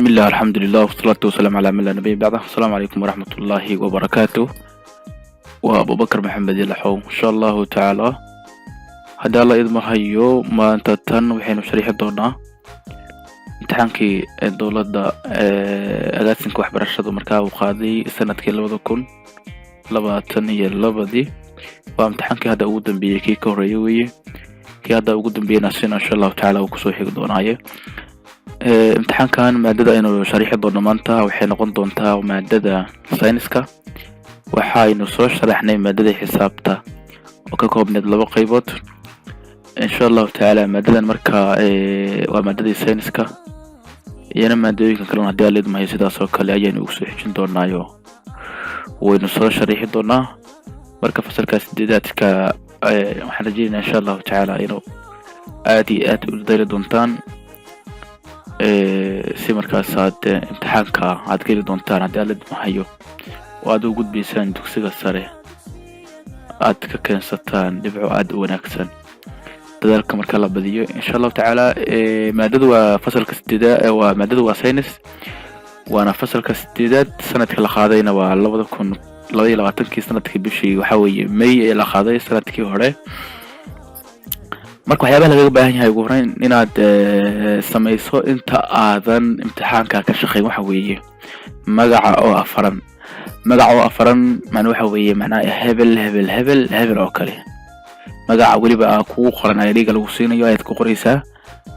Bismillah, alxamdulilah, wasalaatu wasalaamu calaa man laa nabiya bacda. Asalaamu calaykum waraxmat ullaahi wabarakaatu. Waa Abubakar Maxamed Ilaxow. Insha Allahu tacaala, haddii Alla idma hayo, maanta tan waxaynu sharixi doonaa imtixaankii ee dowladda agaasinka waxbarashadu markaa uu qaaday sanadkii 2022-dii. Waa imtixaankii hadda ugu dambeeyey, kii ka horreeyay weeye. Kii hadda ugu dambeeyeyna sina insha Allahu tacaala uu kusoo xigi doonaaye. Imtixaankan maadada aynu sharixi doono maanta waxay noqon doontaa maadada sayniska. Waxaynu soo sharaxnay maadada xisaabta oo ka koobneed laba qaybood. Insha Allahu tacaala, maadadan marka waa maadadii sayniska, iyana maadooyinka kalena haddii Alla idmahayo sidaas oo kale ayaynu ugu soo xijin doonaayo, waynu soo sharixi doonaa. Marka fasalka sideedaadka waxaan rajeynaya insha Allahu tacaala inuu aad iyo aad u dayli doontaan, si markaas aad imtixaanka aad geli doontaan haddii Alla idmahayo oo aad u gudbaysaan dugsiga sare, aad ka keensataan dhibco aad u wanaagsan. Dadaalka marka la badiyo insha Allahu tacaala. Maadadu waa fasalka sideedaad, waa maadadu waa saynis, waana fasalka sideedaad. Sanadka la qaadayna waa 2022-kii, sanadkii bishii waxaa weeye May ee la qaaday sanadkii hore. Marka waxyaabaha lagaga baahan yahay ugu horeyn inaad samayso inta aadan imtixaanka ka shaqeyn waxa weeye magaca oo afaran. Magaca oo afaran macnaa waxa weeye macnaa hebel, hebel, hebel, hebel oo kale. Magaca weliba aa kugu qoran ID-ga lagu siinayo ayaad ku qoraysaa.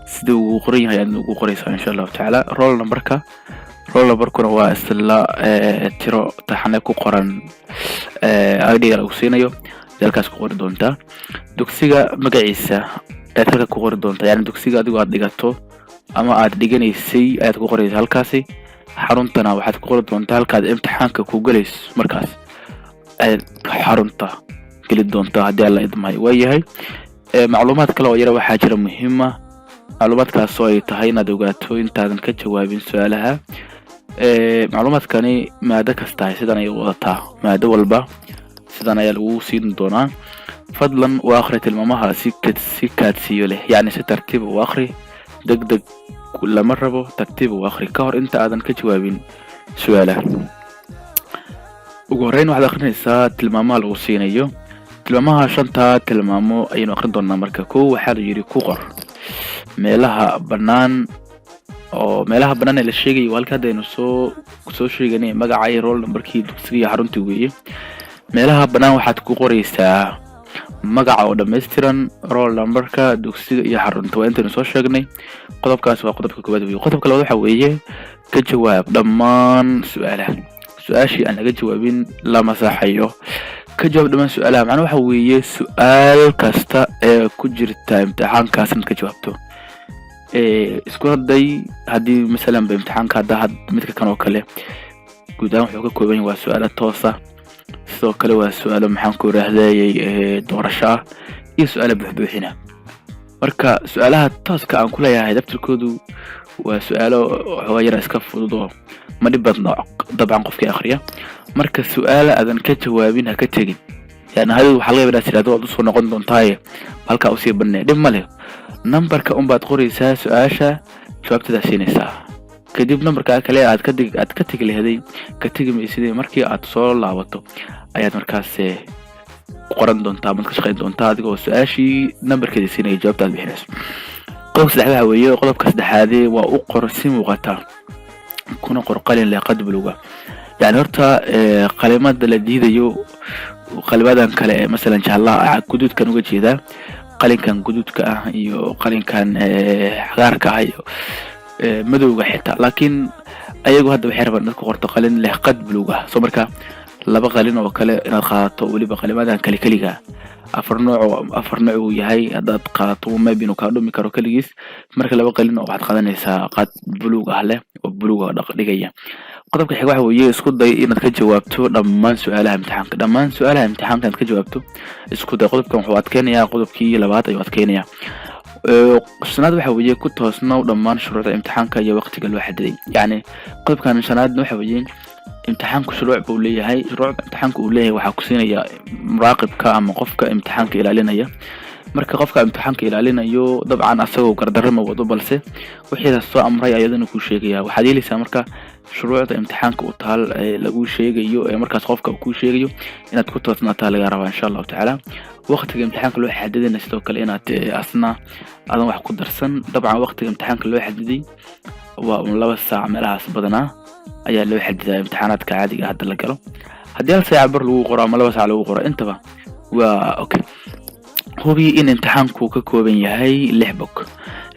Sida uu qoran yahay ayaad ugu qoraysaa insha Allahu tacaala. Roll numberka, roll numberkuna waa isla tiro taxane ku qoran ID-ga lagu siinayo, halkaas ku qori doontaa. Dugsiga magaciisa ayaad halka ku qori doontaa, yani dugsiga adigo aad dhigato ama aad dhiganaysay ayaad ku qoraysa halkaasi. Xaruntana waxaad ku qori doontaa halkaad imtixaanka ku gelayso, markaas ayaad xarunta geli doontaa haddii Alla idmahay. Waayahay, macluumaad kale oo yara waxaa jira muhiima, macluumaadkaas oo ay tahay inaad ogaato intaadan ka jawaabin su-aalaha. Macluumaadkani maado kastahay sidan ayay wadataa, maado walba sidan ayaa lagu siin doonaa. Fadlan u akhri tilmaamaha si kaadsiiyo leh, yacni si tartiib u akhri, deg deg lama rabo. Tartiib u akhri ka hor inta aadan ka jawaabin su-aalaha. Ugu horreyn waxaad akhrinaysaa tilmaamaha lagu siinayo. Tilmaamaha, shantaa tilmaamo ayaynu akhrin doonaa. Marka kow, waxaa la yidhi ku qor meelaha bannaan, oo meelaha bannaan ee la sheegayo waa halka hadda aynu soo sheeganay, magaca iyo roll numberkii, dugsiga iyo xaruntii weeye. Meelaha bannaan waxaad ku qoraysaa magaca oo dhammaystiran, roll numberka, dugsiga iyo xarunta. Waa intaynu soo sheegnay. Qodobkaas waa qodobka koowaad weeye. Qodobka labaad waxa weeye ka jawaab dhammaan su-aalaha. Su-aashii aan laga jawaabin lama saxayo. Ka jawaab dhammaan su-aalaha macnaa waxa weeye su-aal kasta ee ku jirta imtixaankaas inaad ka jawaabto. Isku day haddii masalan ba imtixaanka hadda had midka kan oo kale guud ahaan wuxuu ka kooban yahay waa su-aalo toosa, sidoo kale waa su-aalo, maxaan ku idhaahdayay, doorasho ah iyo su-aalo buuxbuuxina. Marka su-aalaha tooska aan ku leeyahay daftarkoodu waa su-aalo waxoogaa yara iska fudud oo ma dhib badno dabcan qofkii akhriya. Marka su-aala aadan ka jawaabin ha ka tegin. Yani hadi waxaa laga yaba inaad tirahdo waad usoo noqon doontaaye, halkaa usii banee, dhib ma leh. Numberka unbaad qoraysaa, su-aasha jawaabtadaa siinaysaa, kadib numberka kale aad ka tegi lahaday ka tegi maysidee, markii aad soo laabato ayaad markaas qoran doontaa amaad ka shaqayn doontaa, adigoo su-aashii numberkeeda siinaya jawaabta aad bixinayso. Qodobka saddexaad waxa weeye, qodobka saddexaadi waa u qor si muuqata, kuna qor qalin leh qad buluga. Yani horta qalimada la diidayo qalimadan kale ee masalan jaalaha, guduudkan uga jeedaa, qalinkan guduudka ah iyo qalinkan cagaarka ah iyo madowga xitaa, laakiin ayagu hadda waxay rabaan inaad ku qorto qalin leh qad buluug ah. So marka laba qalin oo kale inaad qaadato, weliba qalimadan kale keliga afar nooc, afar nooc uu yahay, haddaad qaadato maybe inuu kaa dhumi karo keligiis. Marka laba qalin oo waxaad qaadanaysaa qad buluug ah leh oo buluug ah dhigaya. Qodobka xiga waxa weeye isku day inaad ka jawaabto dhammaan su-aalaha imtixaanka. Dhammaan su-aalaha imtixaanka inaad ka jawaabto isku day. Qodobkan wuxuu adkeynayaa qodobkii labaad ayuu adkeynayaa. Shanaad waxa weeye ku toosnow dhammaan shuruucda imtixaanka iyo waqtiga loo xadiday. Yacni qodobkan shanaadna waxa weeye imtixaanku shuruuc buu leeyahay. Shuruucda imtixaanka uu leeyahay waxaa ku siinaya muraaqibka ama qofka imtixaanka ilaalinaya. Marka qofka imtixaanka ilaalinayo, dabcan asagoo gardarro ma wado, balse wixii la soo amray ayadana kuu sheegaya. Waxaad yeelaysaa marka shuruucda imtixaanka u taal ee lagu sheegayo, ee markaas qofka uu kuu sheegayo, inaad ku toosnaataa laga rabaa, insha Allahu tacaala. Waqtiga imtixaanka loo xadidayna sidoo kale inaad asna adan wax ku darsan. Dabcan waqtiga imtixaanka loo xadiday waa un 2 saac meelahaas badanaa ayaa loo xadidaa imtixaanaadka caadiga hadda la galo. Haddii hal saac bar lagu qoro ama 2 saac lagu qoro, intaba waa okay. Hubi in imtixaanku ka kooban yahay lix bog.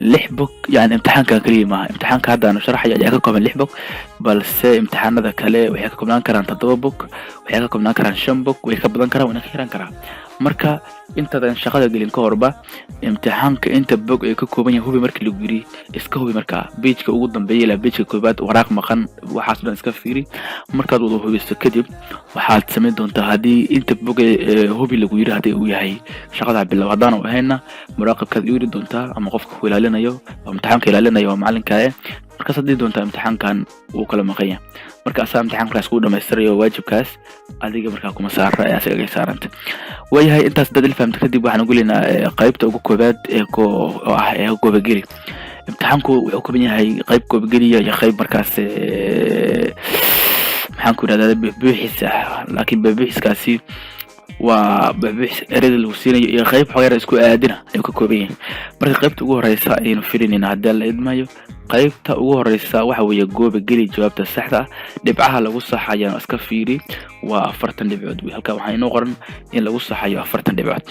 Lix bog yani imtixaankan keliya maaha. Imtixaanka hadda aanu sharaxayo ayaa ka kooban lix bog, balse imtixaanada kale waxay ka koobnaan karaan toddoba bog, waxay ka koobnaan karaan shan bog, way ka badan karaan, wayna ka yaraan karaan. Marka intaadan shaqada gelin ka horba, imtixaanka inta bog ee ka kooban yahay hubi. Markii lagu yiri, iska hubi markaa page-ka ugu dambeeya ilaa page-ka koobaad, waraaq maqan, waxaas dhan iska fiiri. Markaad wada hubiso kadib, waxaad samayn doontaa, haddii inta bog ee hubi lagu yiri haddii uu yahay, shaqadaa bilow. Haddaanu ahayna, muraaqibkaad u yiri doontaa ama qofka ku ilaalinayo oo imtixaanka ilaalinayo, waa macalinka. Markaas haddii doontaa imtixaankan wuu kala maqan yahay, marka asaa imtixaanka markaas kuu dhamaystirayo. Waajibkaas adiga markaa kuma saara ee asaga ay saaranta. Waayahay, intaas dad il fahamta kadib, waxaan uguleynaa qaybta ugu koobaad ee oo ah ee goobageli. Imtixaanku wuxuu kooban yahay qayb goobageliya iyo qayb markaas maxaan ku yidhahdaa, buuxbuuxis ah. Laakiin buuxbuuxiskaasi waa buuxbuuxis ereyada lagu siinayo iyo qayb xogeer isku aadina ayuu ka kooban yahay. Marka qaybta ugu horeysa ayaynu filinayna, haddii la idmayo. Qaybta ugu horeysa waxa weeye gooba geli jawaabta saxda ah. Dhibcaha lagu saxayana iska fiiri, waa 40 dhibcood wey. Halka waxaa inoo qoran in lagu saxayo 40 dhibcood.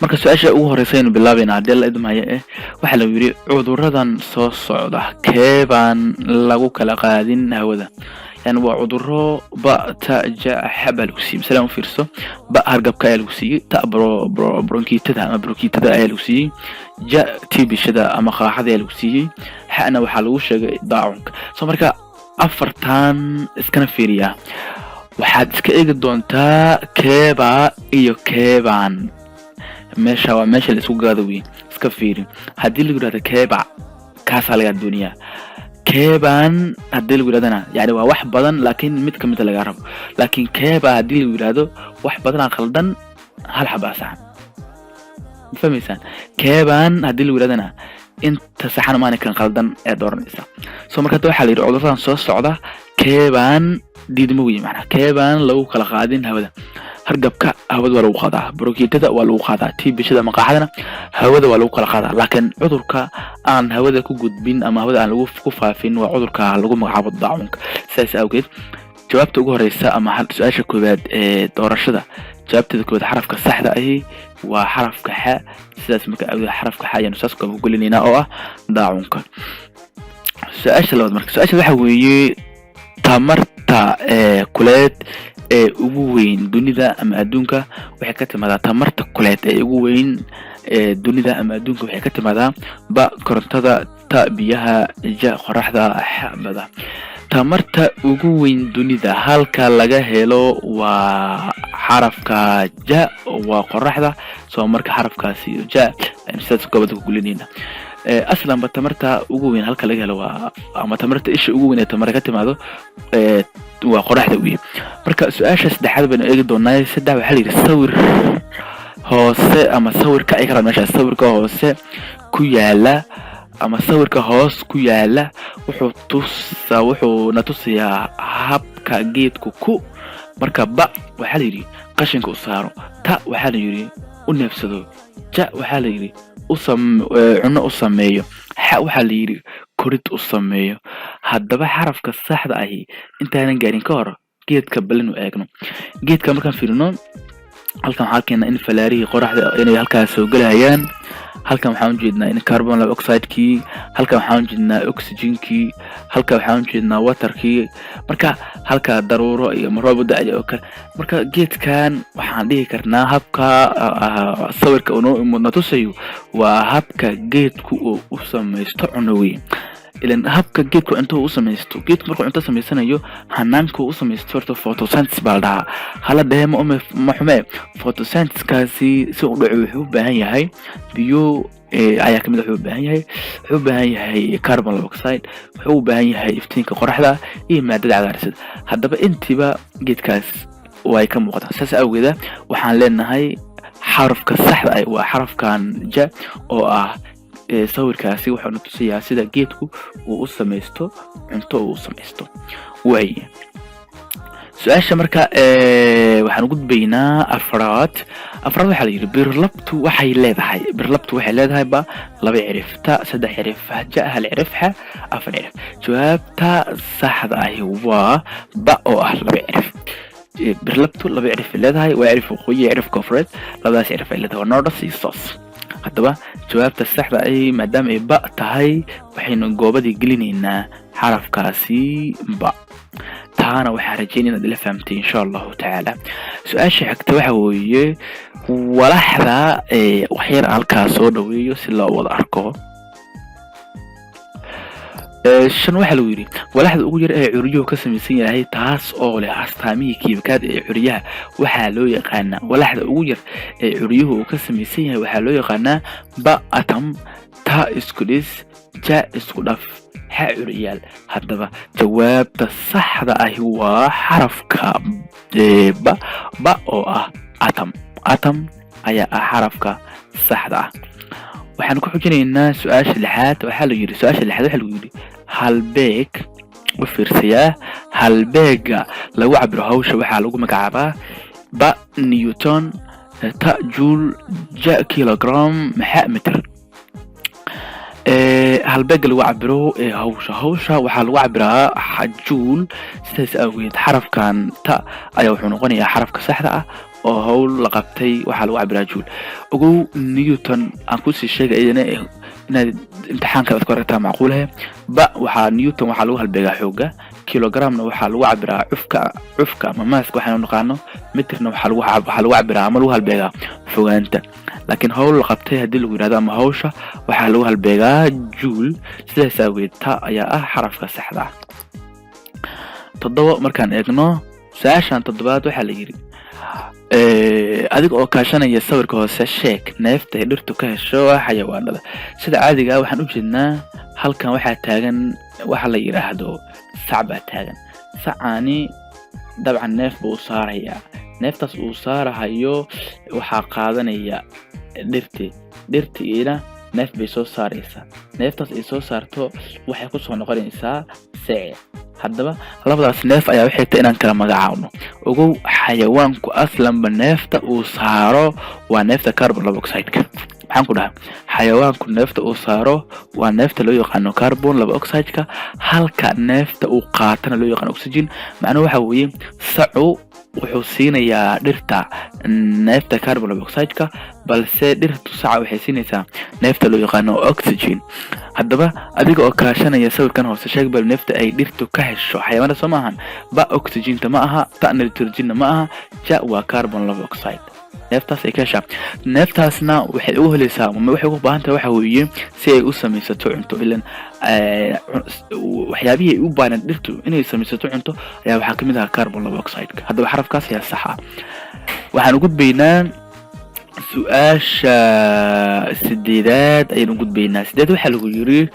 Marka su-aasha ugu horeysa aynu bilaabayna, haddii la idmayo, waxaa lagu yidhi: cuduradan soo socda keebaan lagu kala qaadin hawada? Yani waa cuduro ba, ta, ja, xa baa lagu siiyey. Masalan, u fiirso: ba, hargabka ayaa lagu siiyey; ta, bronkiitada ama bronkiitada ayaa lagu siiyey; ja, tiibishada ama qaaxada ayaa lagu siiyey; xana waxaa lagu sheegay daacunka. So marka afartan iskana fiiriyaa, waxaad iska eegi doontaa keebaa iyo keebaan. Meesha waa meesha la isku gaado wey. Iska fiiri, haddii lagu yidhahdo keeba, kaasaa lagaa doonayaa. Keebaan haddii lagu yidhahdana, yani waa wax badan, laakiin mid kamida lagaa rabo. Laakiin keeba haddii lagu yidhahdo, wax badanaa khaldan, hal xabaa saxan. Ma fahmaysaan? Keebaan haddii lagu yidhahdana, inta saxan maana kan khaldan ee dooranaysa. So marka hadda waxaa la yidhi: cuduradan soo socda keebaan diidmo wey, macnaha keebaan lagu kala qaadin hawada? Hargabka hawada waa lagu qaadaa, brokiitada waa lagu qaadaa, tiibishada ama qaaxadana hawada waa lagu kala qaadaa. Laakiin cudurka aan hawada ku gudbin ama hawada aan lagu ku faafin waa cudurka lagu magacaabo daacunka. Sidaas awgeed, jawaabta ugu horeysa ama su-aasha koowaad ee doorashada, jawaabteeda koowaad, xarafka saxda ahi waa xarafka xa. Sidaas marka awgeed, xarafka xa ayaanu saas ku gelinaynaa, oo ah daacunka. Su-aasha labaad. Marka su-aasha waxa weeye: tamarta ee kuleed ee ugu weyn dunida ama adduunka waxay ka timaadaa, tamarta kuleed ee ugu weyn ee dunida ama adduunka waxay ka timaadaa: ba, korontada; ta, biyaha; ja, qoraxda; xa, bada. Tamarta ugu weyn dunida halka laga helo waa xarafka ja, waa qoraxda. Soo marka xarafkaasi ja aynu sidaas goobada ku gulinayna. Aslanba tamarta ugu weyn halka laga helo waa, ama tamarta isha ugu weyn ee tamar ka timaado waa qoraxda wey. Marka su-aasha saddexaad baynu eegi doonaa. Saddex waxaa la yidhi: sawir hoose ama sawirka ay karaan meeshaas, sawirka hoose ku yaala ama sawirka hoos ku yaala wuxuu na tusayaa habka geedku ku. Marka ba waxaa la yidhi qashinka u saaro, ta waxaa la yidhi u neefsado, ja waxaa la yidhi cunno u sameeyo, xa waxaa la yidhi korid u sameeyo. Haddaba xarafka saxda ahi, intaanan gaarin ka hor, geedka balinu eegno. Geedka markaan fiirino, halkan waxaa keenaa in falaarihii qoraxda inay halkaas soo gelayaan. Halkan waxaan ujeednaa in carbon dioxide-kii, halkan waxaan ujeednaa oxygenkii, halkan waxaan ujeednaa waterkii. Marka halka daruuro iyo roob u da-ay oo kale. Marka geedkan waxaan dhihi karnaa habka sawirka uu na tusayo waa habka geedku uu u samaysto cuno weyn. Ilan habka geedku cunto u samaysto, geedku markuu cunto samaysanayo, hanaanka u samaysto horta photosynthesis baa la dhahaa. Hala dhehe ma xume. Photosynthesiskaasi si u dhaco wuxuu u baahan yahay biyo ayaa kamid. Wuxuu u baahan yahay carbon dioxide, wuxuu u baahan yahay iftiinka qoraxda iyo maadada cagaarsada. Haddaba intiiba geedkaas way ka muuqataa. Saas awgeeda waxaan leenahay xarafka saxda ahi waa xarafka ja. Xarafka saxda ah waa xarafkan ja oo ah sawirkaasi wuxuuna tusayaa sida geedku uu u samaysto cunto uu u samaysto. Waaya, su-aasha marka waxaan gudbaynaa afraad. Afraad waxaa la yidhi: birlabtu waxay leedahay ba laba cirif, ta saddex cirif, ja hal cirif, xa afar cirif. Jawaabta saxda ahi waa ba oo ah laba cirif. Birlabtu laba cirif ay leedahay, waa cirif waqooyi iyo cirif koonfureed. Labadaas cirif ay leedahay waa north iyo south. Haddaba jawaabta saxda ahi, maadaama ay ba tahay, waxaynu goobadii gelinaynaa xarafkaasi ba. Taana waxaa rajeyn inaad ila fahamtay, insha Allahu tacaala. Su-aasha xigta waxa weeye walaxda. Waxyar halkaa soo dhaweeyo si loo wada arko. Shan waxaa lagu yidhi: walaxda ugu yar ee curyuhu ka samaysan yahay, taas oo leh astaamihii kiimikaad ee curyaha, waxaa loo yaqaanaa. Walaxda ugu yar ee curyuhu uu ka samaysan yahay waxaa loo yaqaanaa: ba atom, ta isku dhis, ja isku dhaf, xa curyaal. Haddaba jawaabta saxda ahi waa xarafka ba oo ah atom. Atom ayaa ah xarafka saxda ah. Waxaan ku xujinaynaa su-aasha lixaad. Waxaa la yidhi, su-aasha lixaad waxaa lagu yidhi: halbeeg u fiirsayaa, halbeega lagu cabiro hawsha waxaa lagu magacaabaa: ba newton, ta joule, ja kilogram, maxa mitir. Halbeega lagu cabiro hawsha waxaa lagu cabiraa joule. Sidaas awgeed xarafkan ta ayaa wuxuu noqonayaa xarafka saxda ah, oo hawl la qabtay waxaa lagu cabiraa joule. Ogow, newton aan kusii sheegay iyadana inaad imtixaanka aad ku aragtaa macquulahe. Ba waxaa newton waxaa lagu halbeegaa xooga, kilogramna waxaa lagu cabiraa cufka ama mass-ka waxaanu naqaano, mitirna waxaa lagu cabiraa ama lagu halbeegaa fogaanta. Laakiin hawl la qabtay haddii lagu yidhahdo ama hawsha, waxaa lagu halbeegaa joule. Sidaas awgeed ta ayaa ah xarafka saxda ah. Toddoba markaan eegno, su-aashan toddobaad waxaa la yidhi: adiga oo kaashanaya sawirka hoose, sheeg neefta ay dhirtu ka hesho xayawaanada. Sida caadiga ah waxaan u jeednaa halkan waxaa taagan waxa la yidhaahdo sac baa taagan. Sacaani dabcan neef buu saarayaa. Neeftaas uu saarahayo waxaa qaadanaya dhirti. Dhirtiina neef bay soo saaraysaa. Neeftaas ay soo saarto waxay kusoo noqonaysaa sece. Haddaba labadaas neef ayaa waxay tahay inaan kala magacaabno. Ogow, xayawaanku aslanba neefta uu saaro waa neefta carbon laba oxide-ka. Maxaan ku dhahay? Xayawaanku neefta uu saaro waa neefta loo yaqaano carbon laba oxide-ka, halka neefta uu qaatana loo yaqaano oxygen. Macnuhu waxa weeye, sacu wuxuu siinayaa dhirta neefta carbon laba oxide-ka, balse dhirtu saca waxay siinaysaa neefta loo yaqaano oxygen. Haddaba adiga oo kaashanaya sawirkan hoose, sheeg bal neefta ay dhirtu ka hesho xayawaanada. Soo maahan ba oxygenta ma aha, ta nitrogenna ma aha, ja waa carbon laba oxide. Neeftaas ay ka heshaa, neeftaasna waxay ugu helaysaa ama waxay ugu baahan tahay waxa weeye si ay u samaysato cunto. Ilan waxyaabihii ay u baahneen dhirtu inay samaysato cunto ayaa waxaa kamid ahaa carbon laba oxide. Haddaba xarafkaas ayaa sax ah. Waxaan u gudbaynaa su-aasha sideedaad ayaan u gudbaynaa. Sideed waxaa lagu yiri: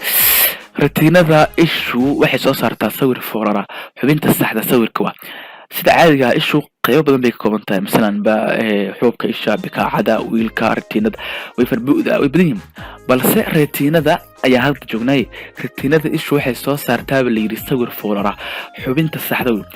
ratiinada ishu waxay soo saartaa sawir foorara, xubinta saxda sawirka waa. Sida caadiga ah ishu qaybo badan bay ka kooban tahay, masalan ba xuubka isha, bikaacada, wiilka, retiinada, way farbu'da, way badan yihiin, balse retiinada ayaa halka joognay. Retiinada ishu waxay soo saartaaba la yidhi sawir foorara, xubinta saxda wey.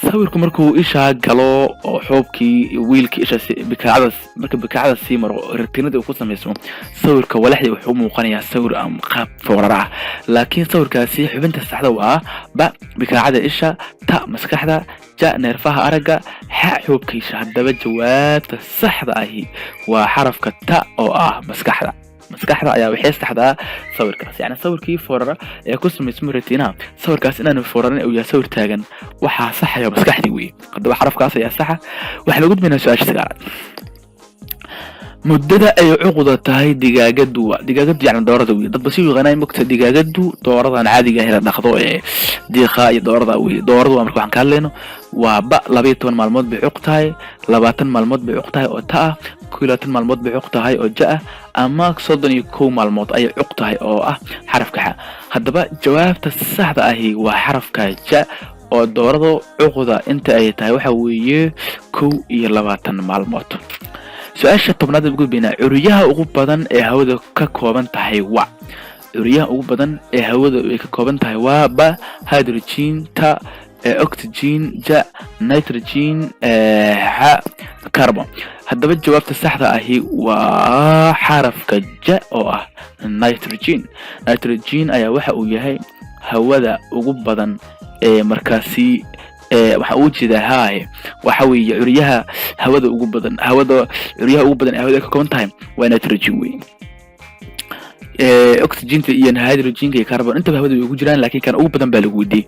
Sawirku markuu ishaa galo oo xuubkii, wiilkii isha, bikaacada, marka bikaacada sii maro, retiinada uu ku samaysmo, sawirka walaxdii wuxuu muuqanayaa sawir ama qaab foorara ah. Laakiin sawirkaasi xubinta saxda waa: ba bikaacada isha, ta maskaxda, ja neerfaha aragga, xa xuubka isha. Haddaba jawaabta saxda ahi waa xarafka ta oo ah maskaxda. Maskaxda ayaa waxay saxdaa sawirkaas, yacni sawirkii foorara ee ku samaysmo retiinaha, sawirkaas inaanu foorarin, uu yahay sawir taagan, waxaa saxaya maskaxdii weye. Haddaba xarafkaas ayaa saxa. Waxaan gudbaynaa su-aasha sagaalaad. Muddada ay cuquda tahay digaagadu, digaagadu yacni doorada wey, dadba si u yaqaanay mogta. Digaagadu dooradan caadiga ah la dhaqdo ee diiqa iyo doorada wey. Dooradu waa marka waxaan ka hadlayno waa ba 12 maalmood bay cuq tahay, 20 maalmood bay cuq tahay oo ta ah, 21 maalmood bay cuq tahay oo ja ah, ama 31 maalmood ayay cuq tahay oo ah xarafka xa. Haddaba jawaabta saxda ahi waa xarafka ja, oo dooradu cuqda inta ay tahay waxa weeye 21 maalmood. Su-aasha 10aad baan gudbaynaa. Curyaha ugu badan ee hawada ka kooban tahay waa, curyaha ugu badan ee hawada ay ka kooban tahay waa: ba, hydrogen; ta, oxygen; ja, nitrogen; xa, carbon. Haddaba jawaabta saxda ahi waa xarafka ja oo ah nitrogen. Nitrogen ayaa waxa uu yahay hawada ugu badan ee markaasi waxaa ugu jeedaa haye, waxa weeye curyaha hawada ugu badan, hawada curyaha ugu badan ee hawada ay ka kooban tahay waa nitrogen wey. Oxygenta iyo hydrogenka iyo carbon intaba hawada way ugu jiraan, laakiin kan ugu badan baa lagu weydiiyey.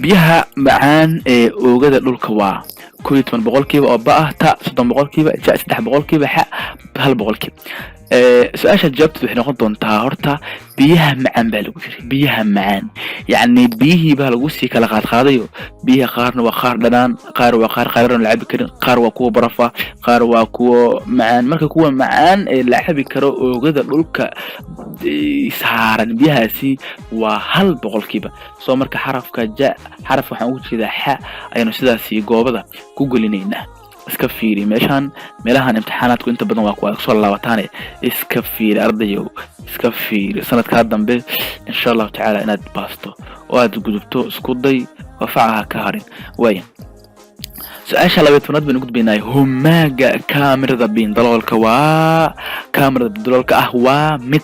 Biyaha macaan ee oogada dhulka waa 11% oo ba ah, ta, 30%, ja, 3%, xa, 1%. Su-aasha jawaabteed waxay noqon doontaa, horta biyaha macaan baa lagu jiray. Biyaha macaan yacni biyihii baa lagu sii kala qaadqaadayo. Biyaha qaarna waa qaar dhanaan, qaar waa qaar qararan la cabi karin, qaar waa kuwa barafa, qaar waa kuwa macaan. Marka kuwa macaan ee la cabi karo oogada dhulka saaran, biyahaasi waa 1%. Soo marka xarafka ja, xaraf waxaan ugu jeedaa xa, ayaynu sidaasi goobada ku gelinaynaa. Iska fiiri meeshaan, meelahan imtixaanaadku inta badan waa kuwa soo laabataane. Iska fiiri ardayow, iska fiiri. Sanadkaa dambe insha Allahu tacaala inaad baasto oo aad gudubto isku day, wafacaha ka harin waaya. Su-aasha 12aad baynu gudbaynaa. Humaaga kaamirada biindaloolka waa, kaamirada biindaloolka ah waa mid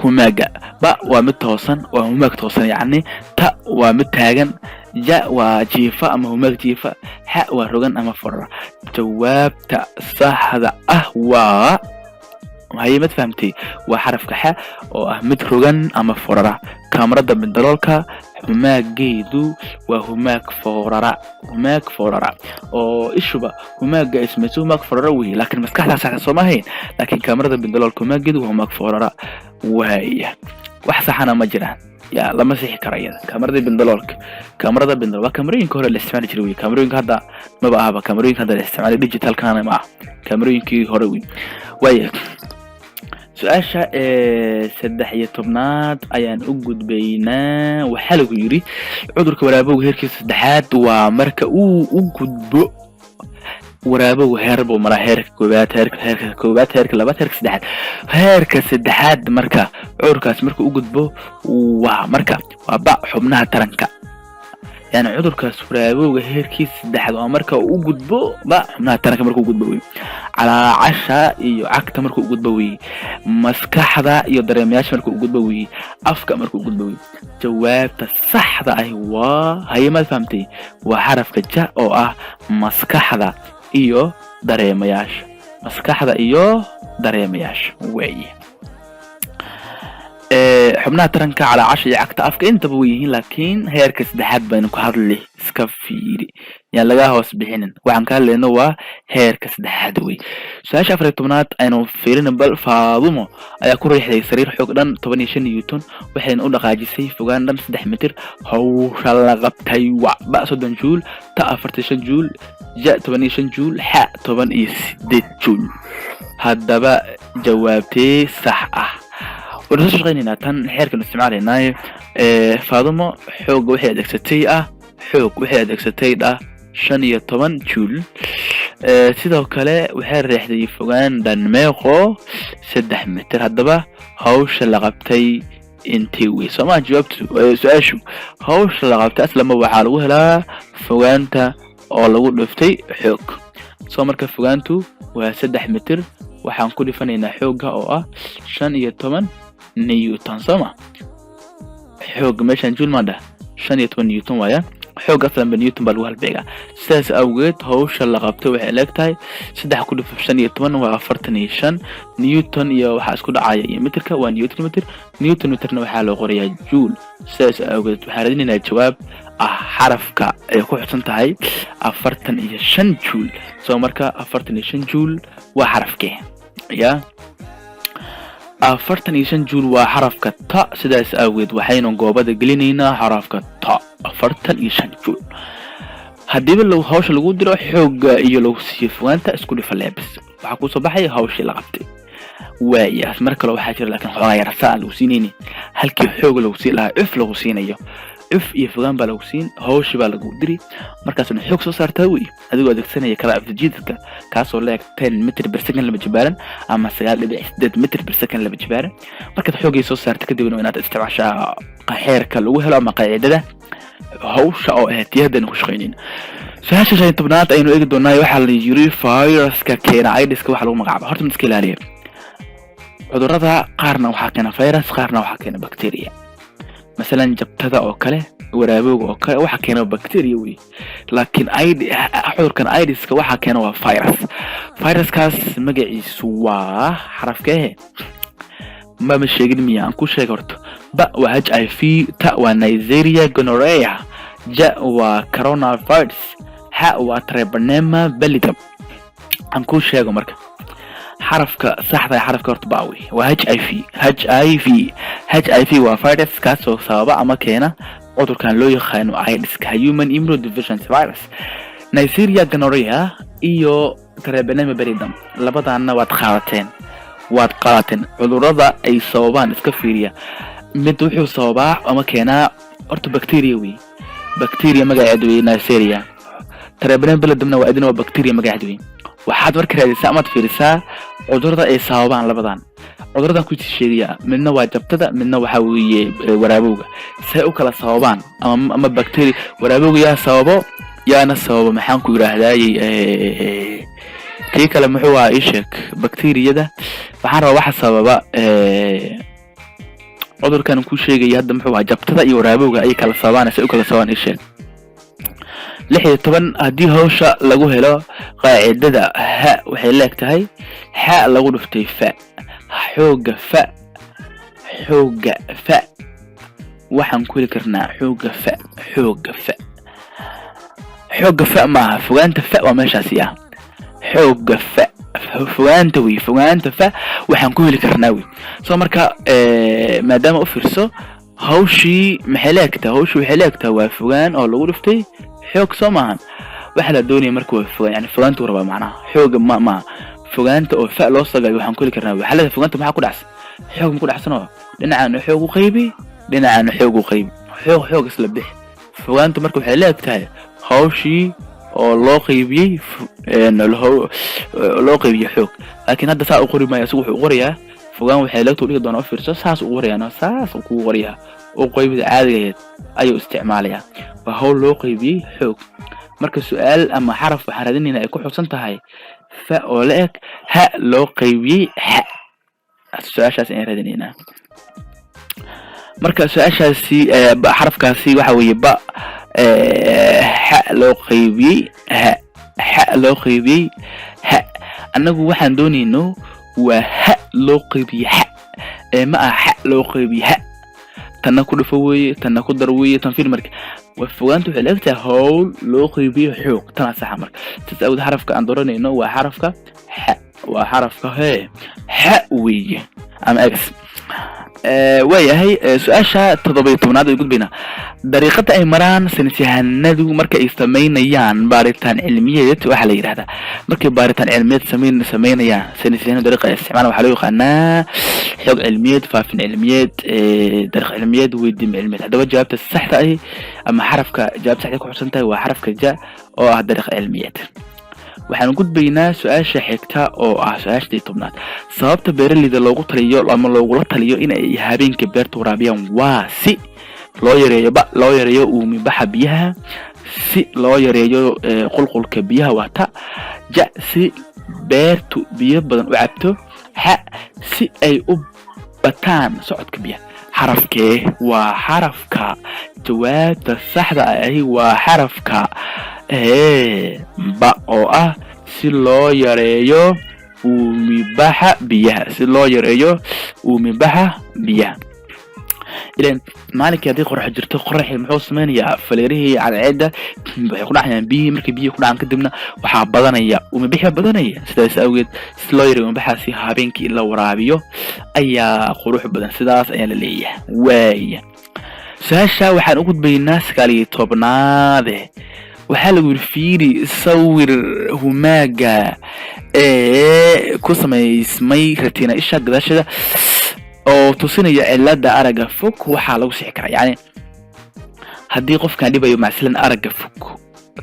humaaga: ba, waa mid toosan, waa humaag toosan yacni; ta, waa mid taagan; ja, waa jiifa ama humaag jiifa; xa, waa rogan ama forara. Jawaabta saxda ah waa haye, mad fahamtay? Waa xarafka xa oo ah mid rogan ama forara. Kaamarada bindaloolka humaageedu waa humaag foorara, humaag foorara oo ishuba humaaga ismayso humaag foorara wey, laakiin maskaxdaa saxda sooma ahayn. Laakiin kaamarada bindaloolka humaageedu waa humaag foorara waaya. Wax saxana ma jiraan, ya lama sixi karo iyada. Kaamarada bindaloolka, kaamarada bindalool waa kaamarooyinka hore la isticmaali jiray wey. Kaamarooyinka hadda maba ahaba, kaamarooyinka hadda la isticmaalay digitalkana ma ah, kaamarooyinkii hore wey. Waaya, su-aasha 13aad ayaan u gudbaynaa. Waxaa lagu yidhi cudurka waraabowga heerkiisa saddexaad waa marka uu u gudbo. Waraabowga heer buu maraa: heerka koowaad, heerka koowaad, heerka labaad, heerka saddexaad. Heerka saddexaad marka cudurkaas marka u gudbo waa marka waa ba, xubnaha taranka. Yani cudurkaas waraabowga heerkiisa saddexaad waa marka uu u gudbo ba, xubnaha taranka marka u gudbo wey; calaacasha iyo cagta marka u gudbo wey; maskaxda iyo dareemayaasha marka u gudbo wey; afka marka u gudbo wey. Jawaabta saxda ahi waa haye, maad fahamtay? Waa xarafka ja oo ah maskaxda iyo dareemayaasha, maskaxda iyo dareemayaasha weeye. Xubnaha taranka, calaacasha iyo cagta, afka intaba way yihiin, laakiin heerka saddexaad baynu ku hadli. Iska fiiri, yaan laga hoos bixinin, waxaan ka hadlayno waa heerka saddexaad wey. Su-aasha 14aad aynu fiirina bal. Faadumo ayaa ku riixday sariir xoog dhan 15 newton, waxayna u dhaqaajisay fogaan dhan 3 mitir. Hawsha la qabtay waa: ba, 30 juul; ta, 45 juul; ja, 15 juul; xa, 18 juul. Haddaba jawaabtee sax ah? Waynu soo shaqeynaynaa tan, xeerkan isticmaalaynaaye. Faadumo xoogga waxay adeegsatay ah, xoog waxay adeegsatay dhah 15 juul. Sidoo kale waxay riixday fogaan dhan meeqo? 3 mitir. Haddaba hawsha la qabtay intee wey? Soomaa jawaabtu su-aashu hawsha la qabtay aslama waxaa lagu helaa fogaanta oo lagu dhiftay xoog. Soo marka fogaantu waa 3 mitir, waxaan ku dhifanaynaa xoogga oo ah 15 newton. Sooma xoogga meeshaan juul maan dhah, 15 newton waaya. Xoogga aslanba newton baa lagu halbeegaa. Sidaas awgeed hawsha la qabtay waxay leeg tahay saddex ku dhif 15 waa 45 newton, iyo waxaa isku dhacaya iyo mitirka waa newton mitir, newton mitirna waxaa loo qorayaa joule. Sidaas awgeed waxaan raadinaynaa jawaab ah xarafka ay ku xusan tahay 45 joule. Soo marka 45 joule waa xarafkee? Ya, 45 joule waa xarafka ta. Sidaas awgeed waxaynu goobada gelinaynaa xarafka ta, 45 joule. Haddiiba hawsha lagu diro xoogga iyo lagu siiyo fogaanta, isku dhifa leebis, waxaa kusoo baxaya hawshii la qabtay. Waayaas mar kale waxaa jira laakiin xoogaa yarasa aan lagu siinayni, halkii xoog lagu siin lahaa cuf lagu siinayo. Cuf iyo fogaan baa lagu siin, hawshi baa lagu diri, markaasna xoog soo saartaa wey, adigoo adeegsanaya kala afjiidka, kaasoo la eg 10 meter per second laba jibaaran ama 9.8 meter per second laba jibaaran. Markaad xoogay soo saarta kadibna waa inaad isticmaashaa xeerka lagu helo ama qaacidada hawsha oo ahayd tii haddaynu ku shaqaynayn. Su-aasha 15aad aynu eegi doonaa. Waxaa la yiri viruska keena Aidiska waxaa lagu magacaaba. Horta mid iska ilaaliya: cudurrada qaarna waxaa keena virus, qaarna waxaa keena bacteria. Masalan jabtada oo kale, waraabowga oo kale, waxaa keena bacteria wey, laakiin cudurkan Aidiska waxaa keena waa virus. Viruskaas magaciisu waa xarafkee? Mama sheegin miya? Aan ku sheega horto. Ba waa HIV, ta waa Neisseria gonorrhea, ja waa coronavirus, ha waa Treponema pallidum. Aan ku sheego marka xarafka saxda. Xarafka horta ba wey, waa HIV. HIV, HIV waa virus kaasoo sababa ama keena cudurkan loo yaqaano Aidiska, human immunodeficiency virus. Neisseria gonorrhea iyo Treponema pallidum labadaana waad qaadateen, waad qaadateen. Cudurada ay sababaan iska fiiriya. Mid wuxuu sababaa ama keenaa horta bacteria wey, bacteria magaceedu wey Neisseria. Treponema pallidumna waa idina waa bacteria magaceedu wey. Waxaad marka raadisaa amaad fiirisaa cudurada ay sababaan labadan cuduradan ku sheegaya. Midna waa jabtada, midna waxaa weeye waraabowga. Say u kala sababaan ama bacteria waraabowga yaa sababo, yaana sababo, maxaan ku yidhaahdaayey, kii kale muxuu ahaa? Ii sheeg. Bacteriyada waxaan rabaa waxa sababa cudurkan ku sheegaya hadda muxuu ahaa? Jabtada iyo waraabowga ayay kala sababaan, say u kala sababaan ii sheeg. 16: haddii hawsha lagu helo qaacidada ha waxay leeg tahay xa lagu dhuftay fa, xooga fa, xooga fa waxaan ku heli karnaa xooga fa, xooga fa, xooga fa maaha, fogaanta fa waa meeshaasi ah. Xooga fa fogaanta wey, fogaanta fa waxaan ku heli karnaa wey. So marka maadaama u fiirso, hawshii maxay leegtahay? Hawshii waxay leegtahay waa fogaan oo lagu dhuftay xoog, soo maahan? Waxa la doonaya marka waa fogaan, yani fogaantuu rabaa, macnaha xooga ma maaha. Fogaanta oo fa loo sagayo waxaan ku heli karnaa. Waxaa leedahay fogaanta maxaa ku dhacsan? Xoog ma ku dhacsanoo? Dhinacaana xoog u qaybi, dhinacaana xoog u qaybi, xoog xoog isla bix. Fogaanta marka waxay leegtahay hawshii oo loo qaybiyey, loo qaybiyey xoog. Laakiin hadda saa u qori maayo isagu, wuxuu qorayaa fogaan waxay leegta dhigi doonaa. U fiirso, saas u qorayaa, saas kugu qorayaa oo qaybida caadigaheed ayuu isticmaalayaa. Waa hawl loo qaybiyey xoog. Marka su-aal ama xaraf waxaan raadinayna ay ku xusan tahay fa oo la eg ha loo qaybiyey xa. Su-aashaas ayaan raadinaynaa. Marka su-aashaasi xarafkaasi waxa weeye ba, xa loo qaybiyey ha, xa loo qaybiyey ha. Annagu waxaan doonayno waa ha loo qaybiyey xa ee ma aha xa loo qaybiyey ha. Tanna ku dhufo weeye, tanna ku dar weeye. Tan fiir marka, waa fogaanta waxay leegtahay hawl loo qaybiyo xoog. Tana saxa. Marka sidaas awgeed xarafka aan dooranayno waa xarafka xa, waa xarafka hee, xa weeye ama x. Waayahay, su-aasha 17aad ay gudbaynaa. Dariiqada ay maraan saynisyahanadu marka ay sameynayaan baaritaan cilmiyeed waxaa la yidhahdaa? Markay baaritaan cilmiyeed sameynayaan saynisyahanadu, dariiqa ay isticmaalaan waxaa loo yaqaanaa xog cilmiyeed, faafin cilmiyeed, dariiq cilmiyeed, weydiin cilmiyeed. Haddaba jawaabta saxda ahi ama xarafka jawaabta saxda ku xusan tahay waa xarafka ja oo ah dariiq cilmiyeed. Waxaan gudbaynaa su-aasha xigta oo ah su-aashii 10aad. Sababta beeraleyda loogu taliyo ama loogula taliyo in ay habeenka beerta waraabiyaan waa si loo yareeyo, ba loo yareeyo uumibaxa biyaha, si loo yareeyo qulqulka biyaha waa ta, ja si beertu biyo badan u cabto, xa si ay u bataan socodka biyaha. Xarafkee waa xarafka jawaabta saxda ahi? Waa xarafka ba oo ah si loo yareeyo uumibaxa biyaha, si loo yareeyo uumibaxa biyaha. Ilan maalinkii haddii qorax jirto, qoraxii muxuu sameynayaa? Faleerihii cadceedda waxay ku dhacayaan biyihii. Markay biyihii ku dhacaan kadibna waxaa badanaya uumibixi badanaya. Sidaas awgeed si loo yareeyo uumibaxaasi, habeenkii in la waraabiyo ayaa qurux badan, sidaas ayaa la leeyahay. Waaya, su-aasha waxaan u gudbaynaa 19aade. Waxaa lagu yidhi fiiri sawir humaaga ee ku samaysmay retina isha gadaasheeda oo tusinaya cilada aragga fog. Waxaa lagu sixi karaa, yani Haddii qofkan dhibayo macsalan aragga fog,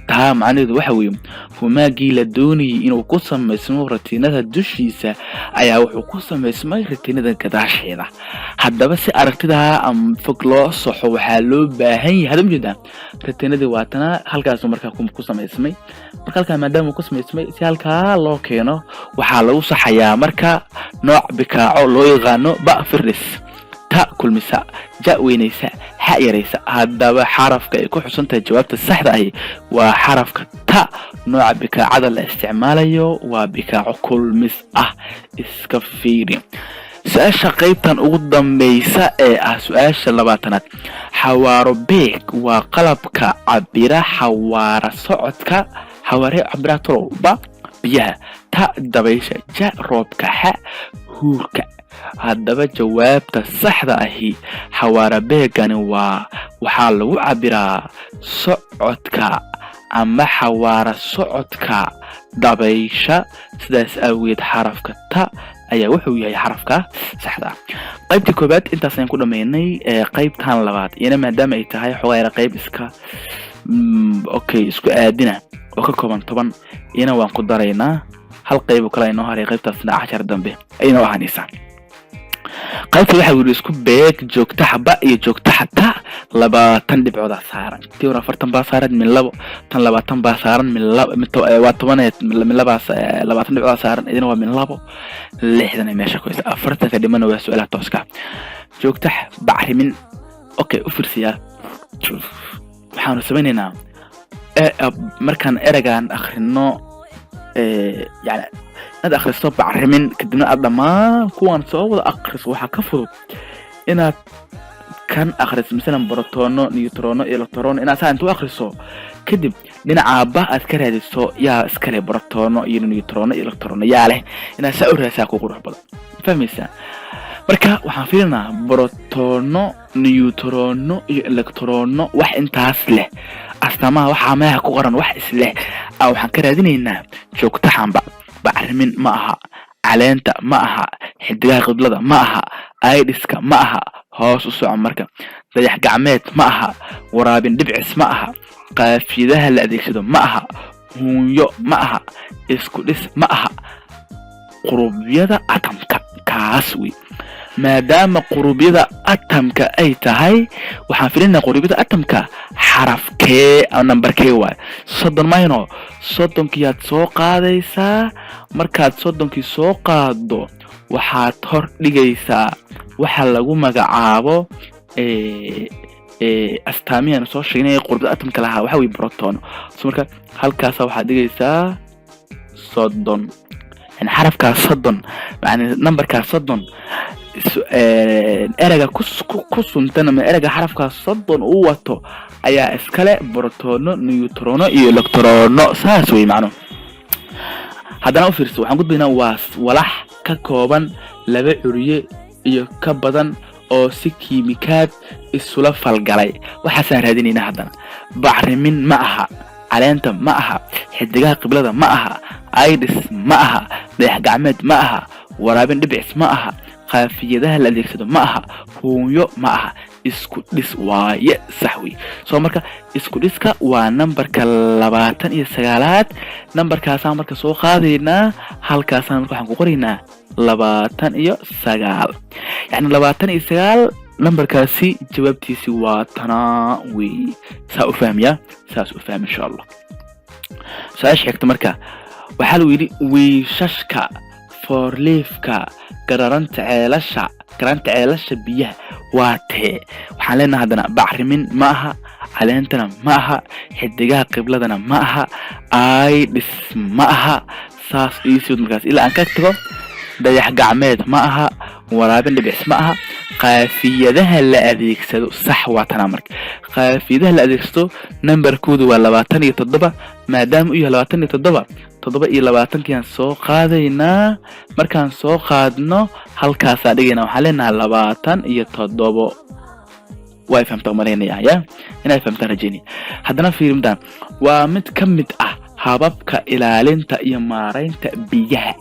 taa macnaheedu waxa weeye humaagii la doonayay inuu ku samaysmo ratiinada dushiisa ayaa wuxuu ku samaysmay ratiinada gadaasheeda. Haddaba si aragtidaa ama fog loo saxo, waxaa loo baahan yahay, hadda ujeedaa, ratiinadii waatana halkaasu markaa ku samaysmay. Marka halkaa maadaama uu ku samaysmay, si halkaa loo keeno waxaa lagu saxayaa marka nooc bikaaco loo yaqaano ba firdhis, ta kulmisa, ja weynaysa, xa yaraysa. Haddaba xarafka ay ku xusan tahay jawaabta saxda ahi waa xarafka ta. Nooca bikaacada la isticmaalayo waa bikaaco kulmis ah. Iska fiiri su-aasha qaybtan ugu dambaysa ee ah su-aasha 20aad. Xawaaro beeg waa qalabka cabira xawaara socodka, xawaare cabira tolow: ba biyaha, ta dabaysha, ja roobka, xa huurka. Haddaba jawaabta saxda ahi, xawaara beegani waa waxaa lagu cabiraa socodka ama xawaara socodka dabaysha. Sidaas awgeed xarafka ta ayaa wuxuu yahay xarafka saxda ah. Qaybtii koobaad intaas ayaan ku dhameynay. Qaybtan labaad iyana maadaama ay tahay xoogaa yara qayb iska okay isku aadina oo ka kooban 10, iyana waan ku daraynaa. Hal qayb oo kale inoo haray, qaybtaasna cashar dambe aynoo ahaanaysaa. Qaybta waxaa yidhi isku beeg joogtaxa ba iyo joogtaxa ta. 20 dhibcoodaa saaran. Tii hore 40 baa saaran min labo, tan 20 baa saaran min laba, waa tobaneed min labaas 20 dhibcoodaa saaran, idina waa min labo, 60 ay meesha ku haysa. 40-ka dhimana waa su-aalaha tooska. Joogtax bacrimin. Okay, u fiirsiyaa. Waxaanu samaynaynaa markaan ereygan akhrino, yani inaad akhristo bacrimin, kadibna aad dhammaan kuwan soo wada akhriso, waxaa ka fudud inaad kan akhriso, masalan brotono, neutrono, electrono, inaad saa inta u akhriso, kadib dhinaca ba aad ka raadiso yaa iskale brotono iyo neutrono iyo electrono yaa leh. Inaad saa u raadisaa ku qurux badan, fahmaysaa? Marka waxaan fiirinaa brotono, neutrono iyo electrono, wax intaas leh, astaamaha waxaa meelaha ku qoran wax isleh a waxaan ka raadinaynaa joogtaxanba. Bacrimin ma aha, caleenta ma aha, xidigaha qiblada ma aha, aidiska ma aha. Hoos u soco marka, dayax gacmeed ma aha, waraabin dhibcis ma aha, qaafiyadaha la adeegsado ma aha, huunyo ma aha, isku dhis ma aha, qurubyada atamka kaas wey. Maadaama qurubyada atamka ay tahay, waxaan filinaa qurubyada atamka xarafkee, nambarkee waay? 30 mayno? 30-kiiyaad soo qaadaysaa. Markaad 30-kii soo qaado, waxaad hor dhigaysaa waxa lagu magacaabo astaamihianu soo sheegnay qurubyada atamka lahaa, waxa weye proton. So marka halkaasa waxaad dhigaysaa 30, yani xarafkaas 30, yani nambarkaas 30, ereyga ku suntan ama ereyga xarafkaas 30 uu wato ayaa iskale brotono, neutrono iyo electrono. Saas wey macnuhu. Haddana u fiirso, waxaan gudbaynaa waa walax ka kooban laba curiye iyo ka badan oo si kiimikaad isula falgalay. Waxaasaan raadinaynaa haddana. Bacrimin ma aha, caleenta ma aha, xidigaha qiblada ma aha, idis ma aha, dayax gacmeed ma aha, waraabin dhibicis ma aha, qaafiyadaha la adeegsado ma aha, huunyo ma aha, isku dhis waaye. Sax wey. Soo marka isku dhiska waa nambarka 29aad. Nambarkaasaan marka soo qaadaynaa, halkaasaan marka waxaan ku qoraynaa 29, yacni 29 nambarkaasi jawaabtiisi waa tanaa wey. Saa u fahmiyaa, saas u fahmi insha Allah. Su-aasha xigta marka waxaa lagu yidhi wiishashka foorliifka gararanta ceelasha, garanta ceelasha biyaha waa tee? Waxaan leenahay haddana bacrimin ma aha, caleentana ma aha, xidigaha qibladana ma aha, idis ma aha. Saas iisii wad markaas ilaa aan ka tago. Dayax gacmeed ma aha, waraabin dhibics ma aha, qaafiyadaha la adeegsado. Sax, waa tanaa. Marka qaafiyadaha la adeegsado nambarkoodu waa 27. Maadaama uu yahay 27, 27-kiaan soo qaadaynaa. Markaan soo qaadno, halkaasaan dhigaynaa, waxaan leenahay 27. Way fahamtaa umalaynaya ya inay fahamtaan rajeynaya. Haddana fiirimtaan, waa mid ka mid ah hababka ilaalinta iyo maaraynta biyaha.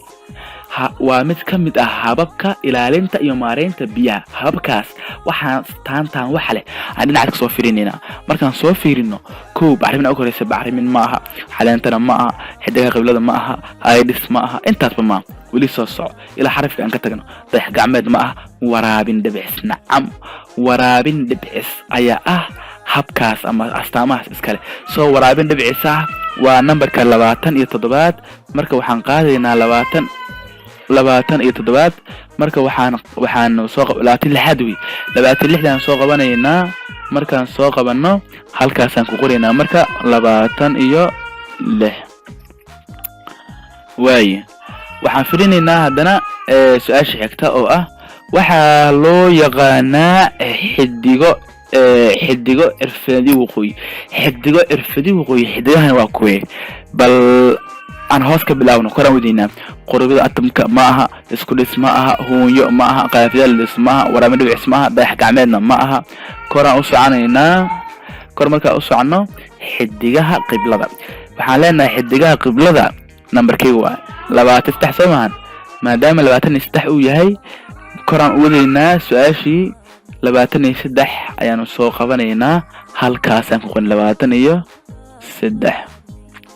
Waa mid ka mid ah hababka ilaalinta iyo maareynta biyaha. Hababkaas waxaan taantaan waxa leh aan dhinaca kasoo fiirinaynaa. Markaan soo fiirino, kow, bacrimin ugu horeysa. Bacrimin ma aha, caleentana ma aha, xidigaha qiblada ma aha, aidis ma aha, intaasba ma aha. Weli soo soco ilaa xarafka aan ka tagno. Dayax gacmeed ma aha. Waraabin dhibcis, nacam, waraabin dhibcis ayaa ah habkaas ama astaamahaas iskale. Soo waraabin dhibcis ah waa nambarka 27aad. Marka waxaan qaadaynaa 27aad. Marka waxaan soo 26aad wey, 26daan soo qabanaynaa. Markaan soo qabanno, halkaasaan ku qoraynaa marka 26 waaye. Waxaan filinaynaa haddana su-aasha xigta oo ah: waxaa loo yaqaanaa xidigo cirfadi waqooyi. Xidigo cirfadi waqooyi, xidigahan waa kuwee? Bal aan hoos ka bilaawno, koraan wadaynaa. Qurubyada atomka ma aha, isku dhis ma aha, huunyo ma aha, qaafiyadis ma aha, waraabin dhibicis ma aha, dayax gacmeedna ma aha. Koraan u soconaynaa. Kor markaan u soconno, xidigaha qiblada waxaan leenahay. Xidigaha qiblada nambarkeyga waa 23, soo maahan? Maadaama 23 uu yahay, koraan u wadaynaa. Su-aashii 23 ayaanu soo qabanaynaa. Halkaasaan ku qorin 23.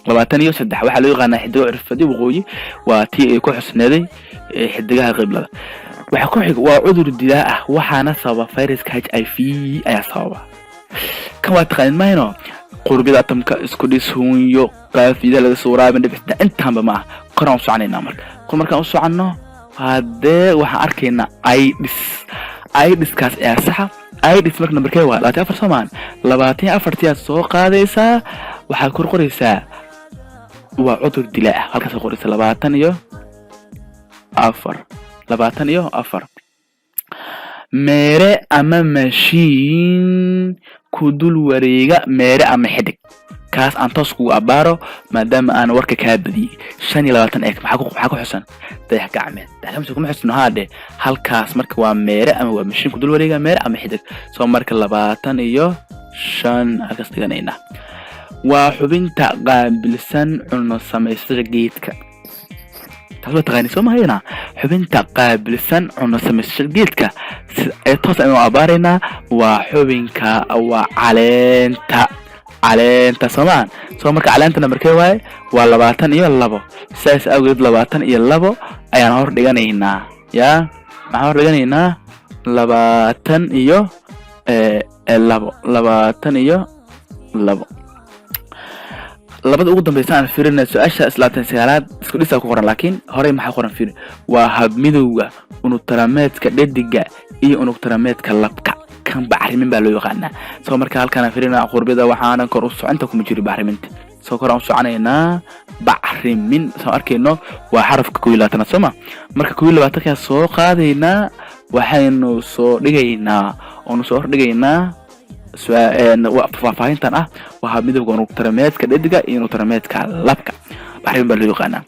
23 waxaa loo yaqaanaa xidigo cirfadi waqooyi, waa tii ay ku xusneeday xidigaha qiblada. Waxa ku xig waa cudur dilaa ah, waxaana sababa viruska HIV ayaa sababa. Kan waa taqaanin mayno? Qurubyada atomka, isku dhis, huunyo, qaafida laga soo waraabin dhibicda, intaanba ma ah. Koraan u soconaynaa. Marka kor markaan u soconno, haddee waxaan arkaynaa aidis. Aidiskaas ayaa saxa. Aidis marka nambarkee waa? 24, soo maahan? 24tiyaad soo qaadaysaa, waxaad kor qoraysaa waa cudur dilaa ah. Halkaas qoraysa 24, 24. Meere ama mashiin ku dul wareega meere ama xidig, kaas aan toos kugu abaaro maadaama aan warka kaa badiyey. 25 eeg, maxaa ku xusan? Dayax gacmeed. Dayax gacmeed kuma xusno haadhe halkaas. Marka waa meere ama waa mashiin ku dul wareega meere ama xidig. Soo marka 25 halkaas dhiganaynaa. Waa xubinta qaabilsan cuno samaystada geedka. Taas waa taqaani, soo mahayna? Xubinta qaabilsan cuno samaysashada geedka ee toos aynu abaaraynaa waa xubinka, waa caleenta. Caleenta, soomaan? Soo marka caleenta nambarkee waaye? Waa 22. Sidaas awgeed 22 ayaan hor dhiganaynaa. Yaa, maxaan hor dhiganaynaa? 22, 22. Labada ugu dambeysa aan fiirina. Su-aasha 29aad isku dhisaa ku qoran, laakiin horey maxaa qoran? Fiiri. Waa habmidowga unugtarameedka dhediga iyo unugtarameedka labka. Kan bacrimin baa loo yaqaanaa. Soo marka halkaan aan fiirina qurbida, waxaanan kor u soconta kuma jiro bacriminta. Soo kor aan u soconaynaa. Bacrimin soo arkayno waa xarafka 21aad, soo ma? Marka 21kaa soo qaadaynaa, waxaynu soo dhigaynaa oonu soo hordhigaynaa faahfaahintan ah: waa habmidowga unugtarameedka dhediga iyo unugtarameedka labka, bacrimin baa loo yaqaanaa.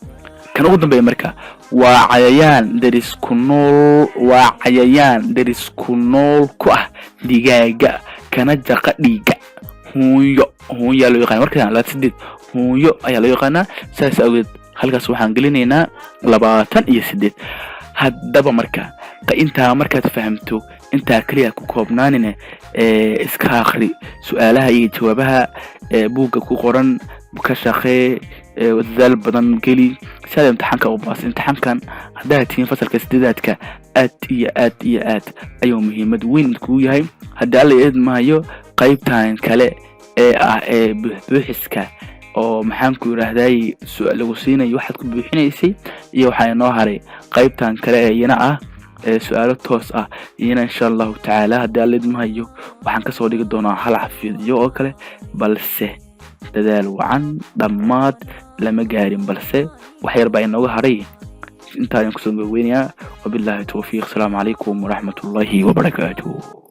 Kan ugu dambeeya marka waa cayayaan deris ku nool, waa cayayaan deris ku nool ku ah digaaga kana jaqa dhiiga. Huunyo, huunyaa loo yaqana. Marka 28 huunyo ayaa loo yaqaanaa. Saas awgeed halkaas waxaan gelinaynaa 28. Haddaba marka intaa markaad fahamto, intaa keliya ku koobnaanine, iska akhri su-aalaha iyo jawaabaha buugga ku qoran, ka shaqee, dadaal badan geli si aad imtixaanka u baas. Imtixaankan haddaad tihiin fasalka sideedaadka, aad iyo aad iyo aad ayuu muhiimad weyn kugu yahay. Haddii Alla idmahayo, qaybtan kale ee ah ee buuxbuuxiska oo maxaan ku yidhaahday lagu siinayo waxaad ku buuxinaysay, iyo waxaa inoo haray qaybtan kale ee iyana ah ee su-aalo toos ah, iyana insha Allahu tacaala, haddii Alla idmahayo, waxaan kasoo dhigi doonaa hal xafiidyo oo kale. Balse dadaal wacan, dhammaad lama gaarin, balse wax yar baa inooga haray. Intaa ayaan kusoo gabageynayaa. Wabilaahi towfiiq. Asalaamu calaykum waraxmatullaahi wabarakaatuh.